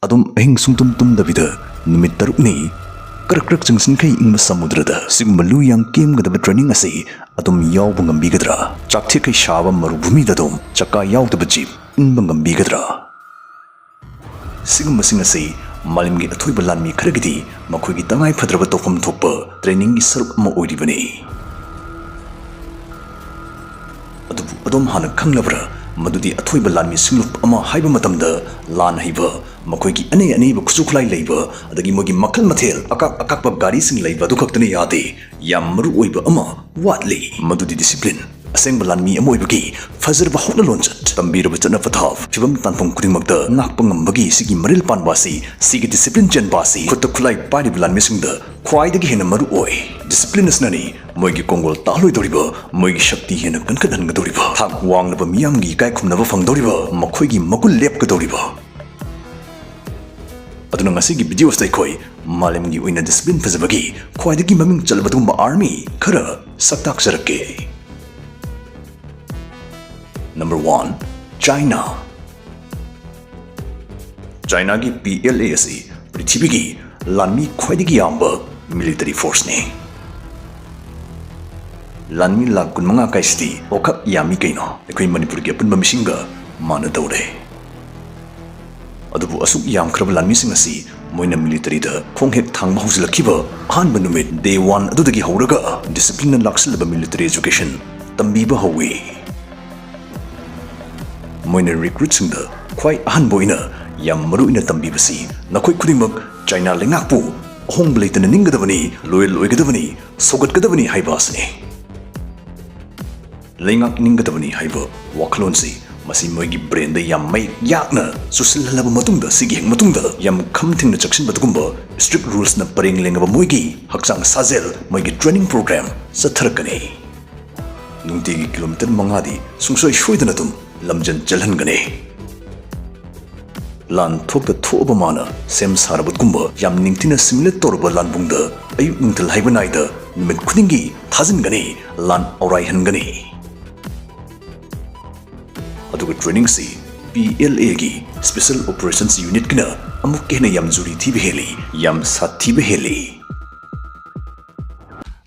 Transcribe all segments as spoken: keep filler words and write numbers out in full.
ꯑꯗꯨꯝ ꯑꯍꯤꯡ ꯁꯨꯡꯇꯨꯝ ꯇꯨꯝꯗꯕꯤꯗ ꯅꯨꯃꯤꯠ ꯇꯔꯨꯛꯅꯤ ꯀꯔꯛ ꯀꯔꯛ ꯆꯪꯁꯤꯟꯈꯩ ꯏꯪꯕ ꯁꯃꯨꯗ꯭ꯔꯗ ꯁꯤꯒꯨꯝꯕ ꯂꯨ ꯌꯥꯝ ꯀꯦꯝꯒꯗꯕ training ꯑꯁꯤ ꯑꯗꯨꯝ ꯌꯥꯎꯕ ꯉꯝꯕꯤꯒꯗ꯭ꯔꯥ? ꯆꯥꯛꯊꯦꯛꯈꯩ ꯁꯥꯕ ꯃꯔꯨꯚꯨꯃꯤꯗ ꯑꯗꯨꯝ ꯆꯀꯥ ꯌꯥꯎꯗꯕ jeep ꯏꯟꯕ ꯉꯝꯕꯤꯒꯗ꯭ꯔꯥ? ꯁꯤꯒꯨꯝꯕꯁꯤꯡ ꯑꯁꯤ ꯃꯥꯂꯦꯝꯒꯤ ꯑꯊꯣꯏꯕ ꯂꯥꯟꯃꯤ ꯈꯔꯒꯤꯗꯤ ꯃꯈꯣꯏꯒꯤ ꯇꯉꯥꯏ ꯐꯗ꯭ꯔꯕ ꯇꯧꯐꯝ ꯊꯣꯛꯄ trainingꯒꯤ ꯁꯔꯨꯛ ꯑꯃ ꯑꯣꯏꯔꯤꯕꯅꯤ꯫ ꯑꯗꯨꯕꯨ ꯑꯗꯣꯝ ꯍꯥꯟꯅ ꯈꯪꯂꯕ꯭ꯔꯥ ꯃꯗꯨꯗꯤ ꯑꯊꯣꯏꯕ ꯂꯥꯟꯃꯤ ꯁꯤꯡꯂꯨꯞ ꯑꯃ ꯍꯥꯏꯕ ꯃꯇꯝꯗ ꯂꯥꯟ ꯍꯩꯕ, ꯃꯈꯣꯏꯒꯤ ꯑꯅꯩ ꯑꯅꯩꯕ ꯈꯨꯠꯁꯨ ꯈꯨꯠꯂꯥꯏ ꯂꯩꯕ, ꯑꯗꯒꯤ ꯃꯣꯏꯒꯤ ꯃꯈꯜ ꯃꯊꯦꯜ ꯑꯀꯥꯛ ꯑꯀꯥꯛꯄ ꯒꯥꯔꯤꯁꯤꯡ ꯂꯩꯕ ꯑꯗꯨ ꯈꯛꯇꯅ ꯌꯥꯗꯦ꯫ ꯌꯥꯝ ꯃꯔꯨ ꯑꯣꯏꯕ ꯑꯃ ꯋꯥꯠꯂꯤ, ꯃꯗꯨꯗꯤ discipline꯫ ꯑꯁꯦꯡꯕ ꯂꯥꯟꯃꯤ ꯑꯃ ꯑꯣꯏꯕꯒꯤ ꯐꯖꯔꯕ ꯍꯧꯅ ꯂꯣꯟꯆꯠ, ꯇꯝꯕꯤꯔꯕ ꯆꯠꯅ ꯄꯊꯥꯞ, ꯐꯤꯕꯝ ꯇꯥꯟꯐꯝ ꯈꯨꯗꯤꯡꯃꯛꯇ ꯉꯥꯛꯄ ꯉꯝꯕꯒꯤ ꯁꯤꯒꯤ ꯃꯔꯤꯜ ꯄꯥꯟꯕ ꯑꯁꯤ, ꯁꯤꯒꯤ discipline ꯆꯦꯟꯕ ꯑꯁꯤ ꯈꯨꯠꯇ ꯈꯨꯠꯂꯥꯏ ꯄꯥꯏꯔꯤꯕ ꯂꯥꯟꯃꯤꯁꯤꯡꯗ ꯈ꯭ꯋꯥꯏꯗꯒꯤ ꯍꯦꯟꯅ ꯃꯔꯨ ꯑꯣꯏ꯫ Discipline ꯑꯁꯤꯅꯅꯤ ꯃꯣꯏꯒꯤ ꯀꯣꯡꯒꯣꯜ ꯇꯥꯍꯜꯂꯣꯏꯗꯧꯔꯤꯕ, ꯃꯣꯏꯒꯤ ꯁꯛꯇꯤ ꯍꯦꯟꯅ ꯀꯟꯈꯠꯍꯟꯒꯗꯧꯔꯤꯕ, ꯊꯥꯛ ꯋꯥꯡꯂꯕ ꯃꯤꯌꯥꯝꯒꯤ ꯏꯀꯥꯏ ꯈꯨꯝꯅꯕ ꯐꯪꯗꯧꯔꯤꯕ, ꯃꯈꯣꯏꯒꯤ ꯃꯒꯨꯟ ꯂꯦꯞꯀꯗꯧꯔꯤꯕ꯫ ꯑꯗꯨꯅ ꯉꯁꯤꯒꯤ video ꯑꯁꯤꯗ ꯑꯩꯈꯣꯏ ꯃꯥꯂꯦꯝꯒꯤ ꯑꯣꯏꯅ discipline ꯐꯖꯕꯒꯤ ꯈ꯭ꯋꯥꯏꯗꯒꯤ ꯃꯃꯤꯡ ꯆꯠꯂꯕ ꯑꯗꯨꯒꯨꯝꯕ army ꯈꯔ ꯁꯛ ꯇꯥꯛꯆꯔꯛꯀꯦ꯫ Number one, China꯫ Chinaꯒꯤ P L A ꯑꯁꯤ ꯄ꯭ꯔꯤꯊꯤꯕꯤꯒꯤ ꯂꯥꯟꯃꯤ ꯈ꯭ꯋꯥꯏꯗꯒꯤ ꯌꯥꯝꯕ military forceꯅꯤ꯫ ꯂꯥꯟꯃꯤ ꯂꯥꯈ ꯀꯨꯟꯃꯉꯥ ꯀꯥꯏꯁꯤꯗꯤ ꯑꯣꯈꯛ ꯌꯥꯝꯃꯤ ꯀꯩꯅꯣ, ꯑꯩꯈꯣꯏ ꯃꯅꯤꯄꯨꯔꯒꯤ ꯑꯄꯨꯟꯕ ꯃꯤꯁꯤꯡꯒ ꯃꯥꯟꯅꯗꯧꯔꯦ꯫ ꯑꯗꯨꯕꯨ ꯑꯁꯨꯛ ꯌꯥꯝꯈ꯭ꯔꯕ ꯂꯥꯟꯃꯤꯁꯤꯡ ꯑꯁꯤ ꯃꯣꯏꯅ militaryꯗ ꯈꯣꯡ ꯍꯦꯛ ꯊꯥꯡꯕ ꯍꯧꯖꯤꯜꯂꯛꯈꯤꯕ ꯑꯍꯥꯟꯕ ꯅꯨꯃꯤꯠ, day one ꯑꯗꯨꯗꯒꯤ ꯍꯧꯔꯒ disciplineꯅ ꯂꯥꯛꯁꯤꯜꯂꯕ military education ꯇꯝꯕꯤꯕ ꯍꯧꯏ꯫ ꯃꯣꯏꯅ recruitꯁꯤꯡꯗ ꯈ꯭ꯋꯥꯏ ꯑꯍꯥꯟꯕ ꯑꯣꯏꯅ ꯌꯥꯝ ꯃꯔꯨ ꯑꯣꯏꯅ ꯇꯝꯕꯤꯕꯁꯤ ꯅꯈꯣꯏ ꯈꯨꯗꯤꯡꯃꯛ China ꯂꯩꯉꯥꯛꯄꯨ ꯑꯍꯣꯡꯕ ꯂꯩꯇꯅ ꯅꯤꯡꯒꯗꯕꯅꯤ, loyal ꯑꯣꯏꯒꯗꯕꯅꯤ, ꯁꯧꯒꯠꯀꯗꯕꯅꯤ ꯍꯥꯏꯕ ꯑꯁꯤꯅꯤ꯫ ꯂꯩꯉꯥꯛ ꯅꯤꯡꯒꯗꯕꯅꯤ ꯍꯥꯏꯕ ꯋꯥꯈꯜꯂꯣꯟꯁꯤ ꯃꯁꯤ ꯃꯣꯏꯒꯤ brainꯗ ꯌꯥꯝ ꯃꯌꯦꯛ ꯌꯥꯛꯅ ꯆꯨꯁꯤꯜꯍꯜꯂꯕ ꯃꯇꯨꯡꯗ, ꯁꯤꯒꯤ ꯍꯦꯛ ꯃꯇꯨꯡꯗ ꯌꯥꯝ ꯈꯝ ꯊꯦꯡꯅ ꯆꯦꯛꯁꯤꯟꯕ ꯑꯗꯨꯒꯨꯝꯕ strict rulesꯅ ꯄꯔꯦꯡ ꯂꯦꯡꯉꯕ ꯃꯣꯏꯒꯤ ꯍꯛꯆꯥꯡ ꯁꯥꯖꯦꯜ, ꯃꯣꯏꯒꯤ training program ꯆꯠꯊꯔꯛꯀꯅꯤ꯫ ꯅꯨꯡꯇꯤꯒꯤ kilometre ꯃꯉꯥꯗꯤ ꯁꯨꯡꯁꯣꯏ ꯁꯣꯏꯗꯅ ꯑꯗꯨꯝ ꯂꯝꯖꯦꯟ ꯆꯦꯜꯍꯟꯒꯅꯤ꯫ ꯂꯥꯟ ꯊꯣꯛꯇ ꯊꯣꯛꯑꯕ ꯃꯥꯅ ꯁꯦꯝ ꯁꯥꯔꯕꯒꯨꯝꯕ ꯌꯥꯝ ꯅꯤꯡꯊꯤꯅ simulate ꯇꯧꯔꯕ ꯂꯥꯟꯕꯨꯡꯗ ꯑꯌꯨꯛ ꯅꯨꯡꯊꯤꯜ ꯍꯥꯏꯕ ꯅꯥꯏꯗ ꯅꯨꯃꯤꯠ ꯈꯨꯗꯤꯡꯒꯤ ꯊꯥꯖꯤꯟꯒꯅꯤ, ꯂꯥꯟ ꯑꯧꯔꯥꯏꯍꯟꯒꯅꯤ꯫ ꯑꯗꯨꯒ trainingꯁꯤ ꯄꯤ ꯑꯦꯜ ꯑꯦꯒꯤ Special Operations Unitꯀꯤꯅ ꯑꯃꯨꯛꯀ ꯍꯦꯟꯅ ꯌꯥꯝ ꯖꯨꯔꯤ ꯊꯤꯕ ꯍꯦꯜꯂꯤ, ꯌꯥꯝ ꯁꯥꯊꯤꯕ ꯍꯦꯜꯂꯤ꯫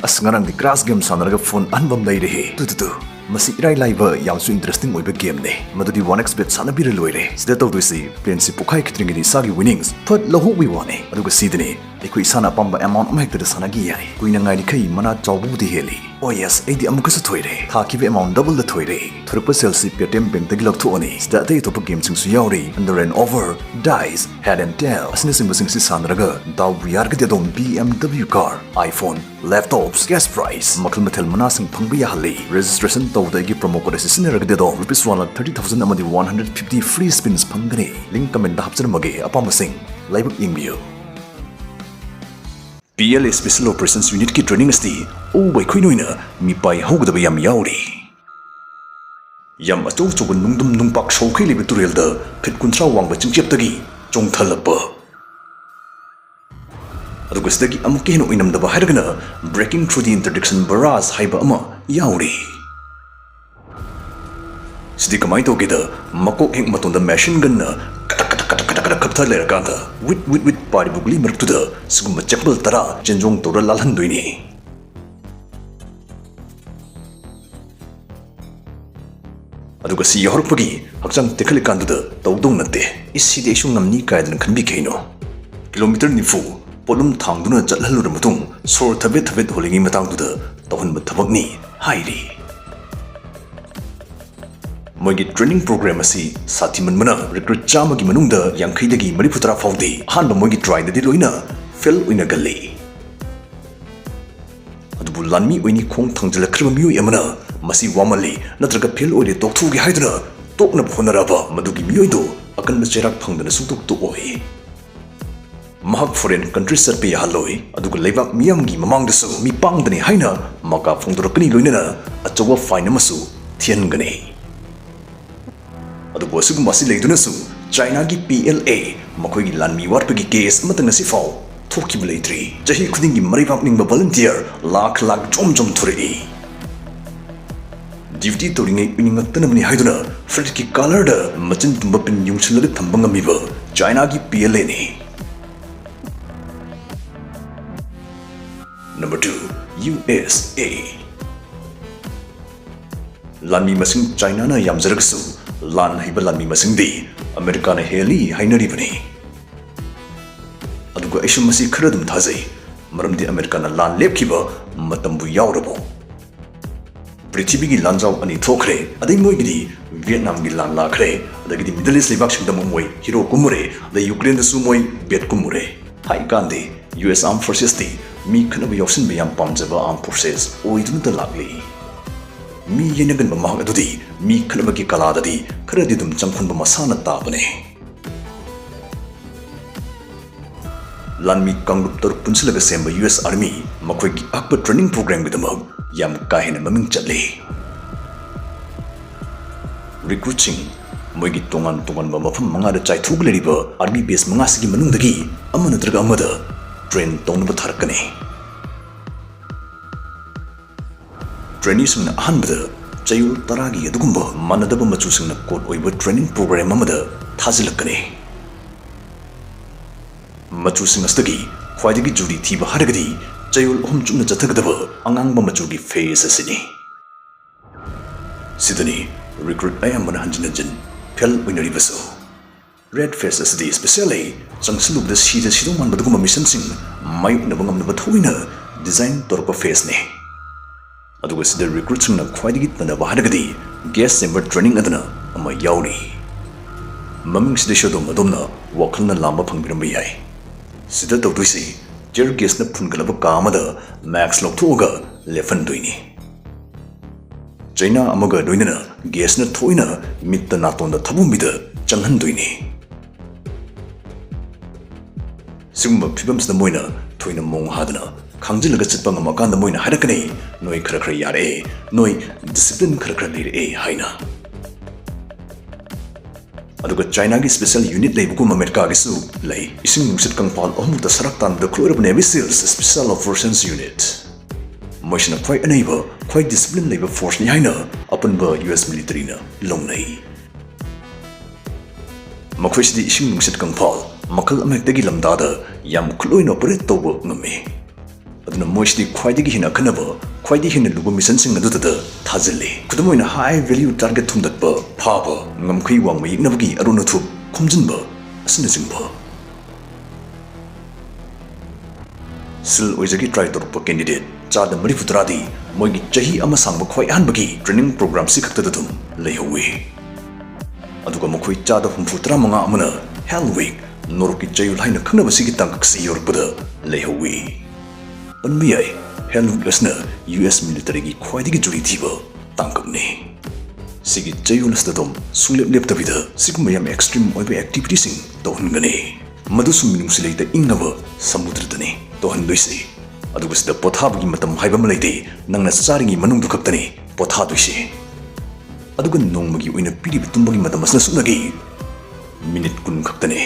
ꯑꯁ, ꯉꯔꯥꯡꯗꯤ crash game ꯁꯥꯟꯅꯔꯒ phone ꯑꯍꯟꯕ ꯑꯃ ꯂꯩꯔꯦꯍꯦ꯫ Two, two, two. ꯃꯁꯤ ꯏꯔꯥꯏ ꯂꯥꯏꯕ, ꯌꯥꯝꯁꯨ interesting ꯑꯣꯏꯕ gameꯅꯦ꯫ ꯃꯗꯨꯗꯤ one X bet ꯁꯥꯟꯅꯕꯤꯔ ꯂꯣꯏꯔꯦ꯫ ꯁꯤꯗ ꯇꯧꯗꯣꯏꯁꯤ, planeꯁꯤ ꯄꯣꯛꯈꯥꯏꯈꯤꯗ꯭ꯔꯤꯉꯩꯗ ꯏꯁꯥꯒꯤ winnings ꯐꯠ ꯂꯧꯍꯧꯕꯒꯤ ꯋꯥꯅꯦ꯫ ꯑꯗꯨꯒ ꯁꯤꯗꯅꯦ, ꯑꯩꯈꯣꯏ ꯏꯁꯥꯅ ꯑꯄꯥꯝꯕ amount ꯑꯃ ꯍꯦꯛꯇꯗ ꯁꯥꯟꯅꯈꯤ ꯌꯥꯏ꯫ ꯀꯨꯏꯅ ꯉꯥꯏꯔꯤꯈꯩ ꯃꯅꯥ ꯆꯥꯎꯕꯕꯨꯗꯤ ꯍꯦꯜꯂꯤ꯫ Oh yes, ꯑꯩꯗꯤ ꯑꯃꯨꯛꯀꯁꯨ ꯊꯣꯏꯔꯦ꯫ ꯊꯥꯈꯤꯕ amount doubleꯗ ꯊꯣꯏꯔꯦ꯫ ꯊꯣꯏꯔꯛꯄ ꯁꯦꯜꯁꯤ Paytm Bankꯇꯒꯤ ꯂꯧꯊꯣꯛꯑꯅꯤ꯫ ꯁꯤꯗ ꯑꯇꯩ ꯑꯇꯣꯞꯄ gameꯁꯤꯡꯁꯨ ꯌꯥꯎꯔꯤ꯫ Under and over, dice, head and tail ꯑꯁꯤꯅꯆꯤꯡꯕꯁꯤꯡ ꯑꯁꯤ ꯁꯥꯟꯅꯔꯒ ꯗꯥꯎꯕꯨ ꯌꯥꯔꯒꯗꯤ ꯑꯗꯣꯝ B M W car, iPhone, laptops, cash prize ꯃꯈꯜ ꯃꯊꯦꯜ ꯃꯅꯥꯁꯤꯡ ꯐꯪꯕ ꯌꯥꯍꯜꯂꯤ꯫ Registration ꯇꯧꯕꯗ ꯑꯩꯒꯤ promo code ꯑꯁꯤ ꯁꯤꯖꯤꯟꯅꯔꯒꯗꯤ ꯑꯗꯣꯝ rupees one lakh thirty thousand ꯑꯃꯗꯤ one hundred fifty free spins ꯐꯪꯒꯅꯤ꯫ Link commentꯇ ꯍꯥꯞꯆꯔꯝꯃꯒꯦ, ꯑꯄꯥꯝꯕꯁꯤꯡ ꯂꯥꯏꯕꯛ ꯌꯦꯡꯕꯤꯌꯨ꯫ P L A Special Operations Unitꯀꯤ training ꯑꯁꯤꯗꯤ ꯑꯎꯕ ꯑꯩꯈꯣꯏ ꯅꯣꯏꯅ ꯃꯤꯄꯥꯏ ꯍꯧꯒꯗꯕ ꯌꯥꯝ ꯌꯥꯎꯔꯤ꯫ ꯌꯥꯝ ꯑꯆꯧ ꯑꯆꯧꯕ ꯅꯨꯡꯗꯨꯝ ꯅꯨꯡꯄꯥꯛ ꯁꯧꯈꯩ ꯂꯩꯕ ꯇꯨꯔꯦꯜꯗ feet ꯀꯨꯟꯊ꯭ꯔꯥ ꯋꯥꯡꯕ ꯆꯤꯡꯆꯦꯞꯇꯒꯤ ꯆꯣꯡꯊꯜꯂꯛꯄ꯫ ꯑꯗꯨꯒ ꯁꯤꯗꯒꯤ ꯑꯃꯨꯛꯀ ꯍꯦꯟꯅ ꯑꯣꯏꯅꯝꯗꯕ ꯍꯥꯏꯔꯒꯅ Breaking Through the Interdiction Barrage ꯍꯥꯏꯕ ꯑꯃ ꯌꯥꯎꯔꯤ꯫ ꯁꯤꯗꯤ ꯀꯃꯥꯏꯅ ꯇꯧꯒꯦꯗ, ꯃꯀꯣꯛ ꯍꯦꯛ ꯃꯇꯣꯟꯗ machine gunꯅ ꯀꯇꯛ ꯀꯇꯛ ꯀꯇꯛ ꯀꯇꯛ ꯀꯇꯛ ꯀꯞꯊ ꯂꯩꯔꯀꯥꯟꯗ, ꯋꯤꯠ ꯋꯤꯠ ꯋꯤꯠ ꯄꯥꯔꯤꯕ ꯒꯨꯂꯤ ꯃꯔꯛꯇꯨꯗ ꯁꯤꯒꯨꯝꯕ ꯆꯦꯝꯄꯜ ꯇꯔꯥ ꯆꯦꯟꯖꯣꯡ ꯇꯧꯔ ꯂꯥꯜꯍꯟꯗꯣꯏꯅꯤ꯫ ꯑꯗꯨꯒ ꯁꯤ ꯌꯧꯔꯛꯄꯒꯤ ꯍꯛꯆꯥꯡ ꯇꯦꯛꯈꯠꯂꯤꯀꯥꯟꯗꯨꯗ ꯇꯧꯗꯧ ꯅꯠꯇꯦ꯫ ꯏꯁ, ꯁꯤꯗꯤ ꯑꯩꯁꯨ ꯉꯝꯅꯤ ꯀꯥꯏꯗꯅ ꯈꯟꯕꯤ ꯀꯩꯅꯣ? Kilometre ꯅꯤꯐꯨ ꯄꯣꯠꯂꯨꯝ ꯊꯥꯡꯗꯨꯅ ꯆꯠꯍꯜꯂꯨꯔ ꯃꯇꯨꯡ ꯁꯣꯔ ꯊꯕꯦꯠ ꯊꯕꯦꯠ ꯍꯣꯜꯂꯤꯉꯩ ꯃꯇꯥꯡꯗꯨꯗ ꯇꯧꯍꯟꯕ ꯊꯕꯛꯅꯤ ꯍꯥꯏꯔꯤ꯫ ꯃꯣꯏꯒꯤ training program ꯑꯁꯤ ꯁꯥꯊꯤꯃꯟꯕꯅ recruit ꯆꯥꯝꯃꯒꯤ ꯃꯅꯨꯡꯗ ꯌꯥꯡꯈꯩꯗꯒꯤ ꯃꯔꯤꯐꯨ ꯇꯔꯥ ꯐꯥꯎꯗꯤ ꯑꯍꯥꯟꯕ ꯃꯣꯏꯒꯤ tryꯗꯗꯤ ꯂꯣꯏꯅ fail ꯑꯣꯏꯅꯒꯜꯂꯤ꯫ ꯑꯗꯨꯕꯨ ꯂꯥꯟꯃꯤ ꯑꯣꯏꯅꯤ ꯈꯣꯡ ꯊꯥꯡꯖꯤꯜꯂꯛꯈ꯭ꯔꯕ ꯃꯤꯑꯣꯏ ꯑꯃꯅ ꯃꯁꯤ ꯋꯥꯃꯜꯂꯤ ꯅꯠꯇ꯭ꯔꯒ fail ꯑꯣꯏꯔꯦ ꯇꯣꯛꯊꯣꯛꯎꯒꯦ ꯍꯥꯏꯗꯨꯅ ꯇꯣꯛꯅꯕ ꯍꯣꯠꯅꯔꯕ ꯃꯗꯨꯒꯤ ꯃꯤꯑꯣꯏꯗꯣ ꯑꯀꯟꯕ ꯆꯩꯔꯥꯛ ꯐꯪꯗꯅ ꯁꯨꯡꯇꯣꯛ ꯇꯣꯛꯑꯣꯏ꯫ ꯃꯍꯥꯛ foreign country ꯆꯠꯄ ꯌꯥꯍꯜꯂꯣꯏ, ꯑꯗꯨꯒ ꯂꯩꯕꯥꯛ ꯃꯤꯌꯥꯝꯒꯤ ꯃꯃꯥꯡꯗꯁꯨ ꯃꯤ ꯄꯥꯡꯗꯅꯤ ꯍꯥꯏꯅ ꯃꯀꯥ ꯐꯣꯡꯗꯣꯔꯛꯀꯅꯤ, ꯂꯣꯏꯅꯅ ꯑꯆꯧꯕ fine ꯑꯃꯁꯨ ꯊꯤꯍꯟꯒꯅꯤ꯫ ꯑꯗꯨꯕꯨ ꯑꯁꯤꯒꯨꯝꯕ ꯑꯁꯤ ꯂꯩꯗꯨꯅꯁꯨ ꯆꯥꯏꯅꯥꯒꯤ P L A ꯃꯈꯣꯏꯒꯤ ꯂꯥꯟꯃꯤ ꯋꯥꯠꯄꯒꯤ case ꯑꯃꯠꯇ ꯉꯁꯤꯐꯥꯎ ꯊꯣꯛꯈꯤꯕ ꯂꯩꯇ꯭ꯔꯤ꯫ ꯆꯍꯤ ꯈꯨꯗꯤꯡꯒꯤ ꯃꯔꯩꯕꯥꯛ ꯅꯤꯡꯕ volunteer ꯂꯥꯈ ꯂꯥꯈ ꯖꯣꯝ ꯖꯣꯝ ꯊꯣꯔꯛꯏ꯫ Duty ꯇꯧꯔꯤꯉꯩ ꯎꯏꯅꯤꯡꯉꯛꯇꯅꯕꯅꯤ ꯍꯥꯏꯗꯨꯅ ꯐ꯭ꯂꯦꯠꯀꯤ ꯀꯥꯂꯔꯗ ꯃꯆꯤꯟ ꯇꯨꯝꯕ ꯄꯤꯟ ꯌꯨꯡꯁꯤꯜꯂꯒ ꯊꯝꯕ ꯉꯝꯃꯤꯕ ꯆꯥꯏꯅꯥꯒꯤ ꯄꯤ ꯑꯦꯜ ꯑꯦꯅꯤ꯫ Number two, ꯌꯨ ꯑꯦꯁ ꯑꯦ꯫ ꯂꯥꯟꯃꯤ ꯃꯁꯤꯡ ꯆꯥꯏꯅꯥꯅ ꯌꯥꯝꯖꯔꯒꯁꯨ, ꯂꯥꯟ ꯍꯩꯕ ꯂꯥꯟꯃꯤ ꯃꯁꯤꯡꯗꯤ ꯑꯃꯦꯔꯤꯀꯥꯅ ꯍꯦꯜꯂꯤ ꯍꯥꯏꯅꯔꯤꯕꯅꯤ꯫ ꯑꯗꯨꯒ ꯑꯩꯁꯨ ꯃꯁꯤ ꯈꯔ ꯑꯗꯨꯝ ꯊꯥꯖꯩ, ꯃꯔꯝꯗꯤ ꯑꯃꯦꯔꯤꯀꯥꯅ ꯂꯥꯟ ꯂꯦꯞꯈꯤꯕ ꯃꯇꯝꯕꯨ ꯌꯥꯎꯔꯕꯣ? ꯄ꯭ꯔꯤꯊꯤꯕꯤꯒꯤ ꯂꯥꯟꯖꯥꯎ ꯑꯅꯤ ꯊꯣꯛꯈ꯭ꯔꯦ, ꯑꯗꯩ ꯃꯣꯏꯒꯤꯗꯤ ꯚꯤꯌꯦꯠꯅꯥꯝꯒꯤ ꯂꯥꯟ ꯂꯥꯛꯈ꯭ꯔꯦ, ꯑꯗꯒꯤꯗꯤ ꯃꯤꯗꯜ ꯏꯁ ꯂꯩꯕꯥꯛꯁꯤꯡꯗ ꯑꯃꯨꯛ ꯃꯣꯏ ꯍꯤꯔꯣ ꯀꯨꯝꯃꯨꯔꯦ, ꯑꯗꯩ ꯌꯨꯀ꯭ꯔꯦꯟꯗꯁꯨ ꯃꯣꯏ ꯕꯦꯠ ꯀꯨꯝꯃꯨꯔꯦ꯫ ꯍꯥꯏꯀꯥꯟꯗꯤ ꯌꯨ ꯑꯦꯁ Armed Forcesꯇꯤ ꯃꯤ ꯈꯠꯅꯕ ꯌꯥꯎꯁꯤꯟꯕ ꯌꯥꯝ ꯄꯥꯝꯖꯕ Armed Forces ꯑꯣꯏꯗꯨꯅꯇ ꯂꯥꯛꯂꯤ꯫ ꯃꯤ ꯌꯩꯅꯒꯟꯕ ꯃꯍꯥꯛ ꯑꯗꯨꯗꯤ ꯃꯤ ꯈꯠꯅꯕꯒꯤ ꯀꯂꯥꯗꯗꯤ ꯈꯔꯗꯤ ꯑꯗꯨꯝ ꯆꯪꯍꯟꯕ ꯃꯁꯥꯅ ꯇꯥꯕꯅꯦ꯫ ꯂꯥꯟꯃꯤ ꯀꯥꯡꯂꯨꯞ ꯇꯔꯨꯛ ꯄꯨꯟꯁꯤꯜꯂꯒ ꯁꯦꯝꯕ ꯌꯨ ꯑꯦꯁ Army ꯃꯈꯣꯏꯒꯤ ꯑꯍꯛꯄ training programꯒꯤꯗꯃꯛ ꯌꯥꯝ ꯀꯥ ꯍꯦꯟꯅ ꯃꯃꯤꯡ ꯆꯠꯂꯤ꯫ Recruitꯁꯤꯡ ꯃꯣꯏꯒꯤ ꯇꯣꯉꯥꯟ ꯇꯣꯉꯥꯟꯕ ꯃꯐꯝ ꯃꯉꯥꯗ ꯆꯥꯏꯊꯣꯛꯂꯤꯕ Army base ꯃꯉꯥꯁꯤꯒꯤ ꯃꯅꯨꯡꯗꯒꯤ ꯑꯃ ꯅꯠꯇ꯭ꯔꯒ ꯑꯃꯗ train ꯇꯧꯅꯕ ꯊꯥꯔꯛꯀꯅꯤ꯫ Traineeꯁꯤꯡꯅ ꯑꯍꯥꯟꯕꯗ ꯆꯌꯣꯜ ꯇꯔꯥꯒꯤ ꯑꯗꯨꯒꯨꯝꯕ ꯃꯥꯟꯅꯗꯕ ꯃꯆꯨꯁꯤꯡꯅ coat ꯑꯣꯏꯕ training program ꯑꯃꯗ ꯊꯥꯖꯤꯜꯂꯛꯀꯅꯤ꯫ ꯃꯆꯨꯁꯤꯡ ꯑꯁꯤꯗꯒꯤ ꯈ꯭ꯋꯥꯏꯗꯒꯤ ꯖꯨꯔꯤ ꯊꯤꯕ ꯍꯥꯏꯔꯒꯗꯤ ꯆꯌꯣꯜ ꯑꯍꯨꯝ ꯆꯨꯞꯅ ꯆꯠꯊꯒꯗꯕ ꯑꯉꯥꯡꯕ ꯃꯆꯨꯒꯤ phase ꯑꯁꯤꯅꯤ꯫ ꯁꯤꯗꯅꯤ recruit ꯑꯌꯥꯝꯕꯅ ꯍꯟꯖꯤꯟ ꯍꯟꯖꯤꯟ fail ꯑꯣꯏꯅꯔꯤꯕꯁꯨ꯫ Red phase ꯑꯁꯤꯗꯤ special ꯑꯩ ꯆꯪꯁꯤꯜꯂꯨꯕꯗ ꯁꯤꯗ ꯁꯤꯗꯧ ꯃꯥꯟꯕ ꯑꯗꯨꯒꯨꯝꯕ missionꯁꯤꯡ ꯃꯥꯌꯣꯛꯅꯕ ꯉꯝꯅꯕ ꯊꯑꯣꯏꯅ design ꯇꯧꯔꯛꯄ phaseꯅꯤ꯫ ꯑꯗꯨꯒ ꯁꯤꯗ recruitꯁꯤꯡꯅ ꯈ꯭ꯋꯥꯏꯗꯒꯤ ꯇꯟꯅꯕ ꯍꯥꯏꯔꯒꯗꯤ gas chamber training ꯑꯗꯨꯅ ꯑꯃ ꯌꯥꯎꯔꯤ꯫ ꯃꯃꯤꯡꯁꯤꯗꯩꯁꯨ ꯑꯗꯣꯝ ꯑꯗꯣꯝꯅ ꯋꯥꯈꯜꯅ ꯂꯥꯝꯕ ꯐꯪꯕꯤꯔꯝꯕ ꯌꯥꯏ꯫ ꯁꯤꯗ ꯇꯧꯗꯣꯏꯁꯤ tear gasꯅ ꯐꯨꯟꯒꯠꯂꯕ ꯀꯥ ꯑꯃꯗ mask ꯂꯧꯊꯣꯛꯑꯒ ꯂꯦꯞꯍꯟꯗꯣꯏꯅꯤ꯫ ꯆꯩꯅꯥ ꯑꯃꯒ ꯂꯣꯏꯅꯅ gasꯅ ꯊꯣꯏꯅ ꯃꯤꯠꯇ ꯅꯥꯇꯣꯟꯗ ꯊꯕꯨꯝꯕꯤꯗ ꯆꯪꯍꯟꯗꯣꯏꯅꯤ꯫ ꯁꯤꯒꯨꯝꯕ ꯐꯤꯕꯝꯁꯤꯗ ꯃꯣꯏꯅ ꯊꯣꯏꯅ ꯃꯣꯡ ꯍꯥꯗꯅ ꯈꯥꯡꯖꯤꯜꯂꯒ ꯆꯠꯄ ꯉꯝꯃꯀꯥꯟꯗ ꯃꯣꯏꯅ ꯍꯥꯏꯔꯛꯀꯅꯤ, "ꯅꯣꯏ ꯈꯔ ꯈꯔ ꯌꯥꯔꯛꯑꯦ, ꯅꯣꯏ discipline ꯈꯔ ꯈꯔ ꯂꯩꯔꯛꯑꯦ" ꯍꯥꯏꯅ꯫ ꯑꯗꯨꯒ ꯆꯥꯏꯅꯥꯒꯤ special unit ꯂꯩꯕꯒꯨꯝ ꯑꯃꯦꯔꯤꯀꯥꯒꯤꯁꯨ ꯂꯩ꯫ ꯏꯁꯤꯡ ꯅꯨꯡꯁꯤꯠ ꯀꯪꯐꯥꯜ ꯑꯍꯨꯝꯃꯛꯇ ꯁꯔꯥꯛ ꯇꯥꯟꯕꯗ ꯈꯨꯠꯂꯣꯏꯔꯕ Navy SEALs, Special Operations Unit꯫ ꯃꯣꯏꯁꯤꯅ ꯈ꯭ꯋꯥꯏ ꯑꯅꯩꯕ, ꯈ꯭ꯋꯥꯏ discipline ꯂꯩꯕ forceꯅꯤ ꯍꯥꯏꯅ ꯑꯄꯨꯟꯕ US militaryꯅ ꯂꯧꯅꯩ꯫ ꯃꯈꯣꯏꯁꯤꯗꯤ ꯏꯁꯤꯡ ꯅꯨꯡꯁꯤꯠ ꯀꯪꯐꯥꯜ ꯃꯈꯜ ꯑꯃꯍꯦꯛꯇꯒꯤ ꯂꯝꯗꯥꯗ ꯌꯥꯝ ꯈꯨꯠꯂꯣꯏꯅ operate ꯇꯧꯕ ꯉꯝꯃꯤ꯫ ꯑꯗꯨꯅ ꯃꯣꯏꯁꯤꯗꯤ ꯈ꯭ꯋꯥꯏꯗꯒꯤ ꯍꯦꯟꯅ ꯑꯈꯟꯅꯕ, ꯈ꯭ꯋꯥꯏꯗꯒꯤ ꯍꯦꯟꯅ ꯂꯨꯕ missionꯁꯤꯡ ꯑꯗꯨꯗꯇ ꯊꯥꯖꯤꯜꯂꯤ꯫ ꯈꯨꯗꯝ ꯑꯣꯏꯅ, high value target ꯊꯨꯝꯗꯠꯄ, ꯐꯥꯕ, ꯉꯝꯈꯩ ꯋꯥꯡꯃ ꯌꯦꯛꯅꯕꯒꯤ ꯑꯔꯣꯟ ꯑꯊꯨꯞ ꯈꯣꯝꯖꯤꯟꯕ ꯑꯁꯤꯅꯆꯤꯡꯕ꯫ SEAL ꯑꯣꯏꯖꯒꯦ try ꯇꯧꯔꯛꯄ candidate ꯆꯥꯗ ꯃꯔꯤꯐꯨ ꯇꯔꯥꯗꯤ ꯃꯣꯏꯒꯤ ꯆꯍꯤ ꯑꯃ ꯁꯥꯡꯕ ꯈ꯭ꯋꯥꯏ ꯑꯍꯥꯟꯕꯒꯤ training programꯁꯤ ꯈꯛꯇꯗ ꯑꯗꯨꯝ ꯂꯩꯍꯧꯋꯤ꯫ ꯑꯗꯨꯒ ꯃꯈꯣꯏ ꯆꯥꯗ ꯍꯨꯝꯐꯨ ꯇꯔꯥ ꯃꯉꯥ ꯑꯃꯅ Hell Week, ꯅꯣꯔꯣꯛꯀꯤ ꯆꯌꯣꯜ ꯍꯥꯏꯅ ꯈꯪꯅꯕꯁꯤꯒꯤ ꯇꯥꯡꯀꯛꯁꯤ ꯌꯧꯔꯛꯄꯗ ꯂꯩꯍꯧꯋꯤ꯫ ꯄꯟꯕ ꯌꯥꯏ, Hell Week ꯑꯁꯤꯅ US militaryꯒꯤ ꯈ꯭ꯋꯥꯏꯗꯒꯤ ꯖꯨꯔꯤ ꯊꯤꯕ ꯇꯥꯡꯀꯛꯅꯤ꯫ ꯁꯤꯒꯤ ꯆꯌꯣꯜ ꯑꯁꯤꯗ ꯑꯗꯨꯝ ꯁꯨꯡꯂꯦꯞ ꯂꯦꯞꯇꯕꯤꯗ ꯁꯤꯒꯨꯝꯕ ꯌꯥꯝ extreme ꯑꯣꯏꯕ activityꯁꯤꯡ ꯇꯧꯍꯟꯒꯅꯤ꯫ ꯃꯗꯨꯁꯨ ꯃꯤꯅꯨꯡꯁꯤ ꯂꯩꯇ ꯏꯪꯉꯕ ꯁꯃꯨꯗ꯭ꯔꯗꯅꯤ ꯇꯧꯍꯟꯗꯣꯏꯁꯤ꯫ ꯑꯗꯨꯒ ꯁꯤꯗ ꯄꯣꯊꯥꯕꯒꯤ ꯃꯇꯝ ꯍꯥꯏꯕ ꯑꯃ ꯂꯩꯇꯦ, ꯅꯪꯅ ꯆꯥꯔꯤꯉꯩ ꯃꯅꯨꯡꯗꯨ ꯈꯛꯇꯅꯤ ꯄꯣꯊꯥꯗꯣꯏꯁꯤ꯫ ꯑꯗꯨꯒ ꯅꯣꯡꯃꯒꯤ ꯑꯣꯏꯅ ꯄꯤꯔꯤꯕ ꯇꯨꯝꯕꯒꯤ ꯃꯇꯝ ꯑꯁꯤꯅ ꯁꯨꯞꯅꯒꯤ minute ꯀꯨꯟ ꯈꯛꯇꯅꯤ꯫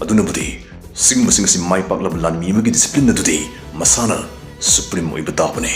ꯑꯗꯨꯅꯕꯨꯗꯤ ꯁꯤꯒꯨꯝꯕꯁꯤꯡ ꯑꯁꯤ ꯃꯥꯏ ꯄꯥꯛꯂꯕ ꯂꯥꯟꯃꯤ ꯑꯃꯒꯤ discipline ꯑꯗꯨꯗꯤ ꯃꯁꯥꯅ supreme ꯑꯣꯏꯕ ꯇꯥꯕꯅꯤ꯫